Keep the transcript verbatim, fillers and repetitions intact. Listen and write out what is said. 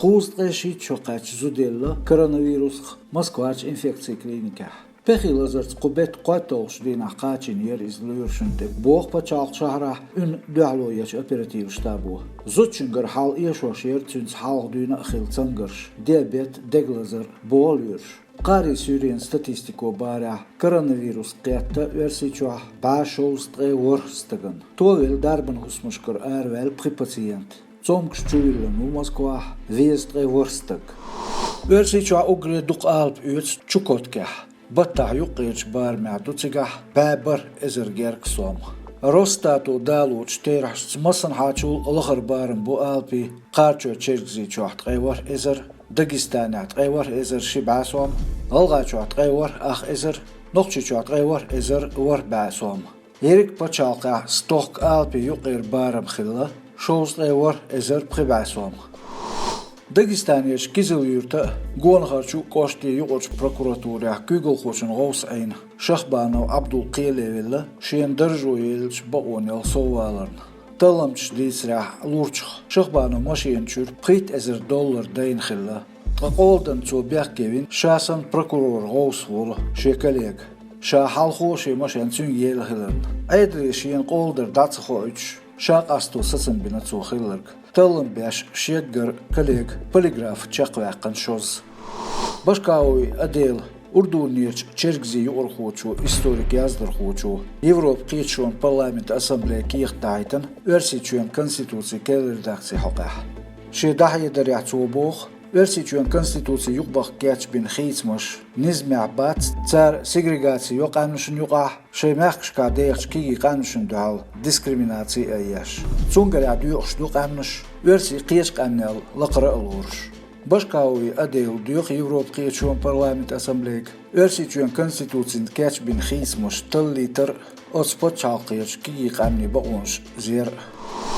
Кхузткъе шийтта шо кхаьчча зуда елла коронавирусах Москварчу инфекцийн клиникехь. Пехи лазарца кху беттан кхойтталгӀачу дийнахь кхачийна яра иза лоьрашна тӀе, боху пачхьалкхан шахьарахь Ӏуьнан дуьхьало ечу оперативан штабо. Зудчуьнгара хьал эшош яра цуьнца хьалха дуьйна а хилла цамгарш, диабет, дегалазар, боху лоьраша. Кхаарин суьйренан статистико барехь, коронавирус кхетта Оьрсийчохь бӀе шовзткъе ворхӀ стагана. Товелла дарбан хӀусамашкара араваьлла пхи пациент. Цомгуш чувиллина ву Москвахь везткъе ворхӀ стаг. Оьрсийчохь уггаре дукха алапа оьцу Чукоткехь. Баттахь юккъерчу барамехь ду цигахь бӀе бархӀ эзар герга сом. Росстато далочу терахьашца массанхьачул а лахара барам бу алапийн Кхарачой-Чергазийчохь ткъе ворхӀ эзар, Дагестанехь ткъе ворхӀ эзар ши бӀе сом, ГӀалгӀайчохь ткъе ворхӀ ах эзар, Нохчийчохь ткъе ворхӀ эзар ворхӀ бӀе сом. Ерриг а пачхьалкхехь стохка алапийн юккъера барам хилла шовзткъе ворхӀ эзар пхи бӀе сом. Дагестанерчу Кизил-Юьртан а, Гонахарчу а кӀоштийн юкъарчу прокуратурехь куьйгалхочун гӀовс Ӏийна Шахбанов Ӏабдул кхеле велла, шена даржо еллачу бакъонел совваларна. Талламчаша дийцарехь, лурчух Шахбанов машена чуьра пхийтта эзар доллар дайна хилла. Ткъа къоладан цо бехке вина, ша санна прокуроран гӀовс волу шен коллега, ша хьалхо шен машен цуьнга елла хиларна. Ӏедале шена къоладар дӀа ца хоуьйтуш, ша къасто сацам бина цо хилларг. Таллам беш шеггара коллега полиграф чекхваьккхина шозза. Башкаови Адела, Урдунерчу Чергазийн юкъархочо, историк-яздархочо, Европан Кхеташонан Парламентан Ассамблея кехат дахьийтина Оьрсийчоьнан Конституцин керлан редакцин хьокъехь. Шен дӀахьедарехь цо боху, Оьрсийчоьнан Конституцин юкъабахка кечбина хийцамаш низамехь бац, цара сегрегаци йо къаьмнашна юкъахь, шайн мехкашкахь дехачу кегий къаьмнашна дуьхьал дискриминаци а еш. Цуьнгарехь доькъуш ду къаьмнаш оьрсий кхечу къаьмнел лакхара а лоруш. Башкаови Адела доьху Европан Кхеташонан Парламентан Ассамблейга Оьрсийчоьнан Конституцина кечбина хийцамаш таллийтар а, оцу пачхьалкхерчу кегий къаьмнийн бакъонаш зер а.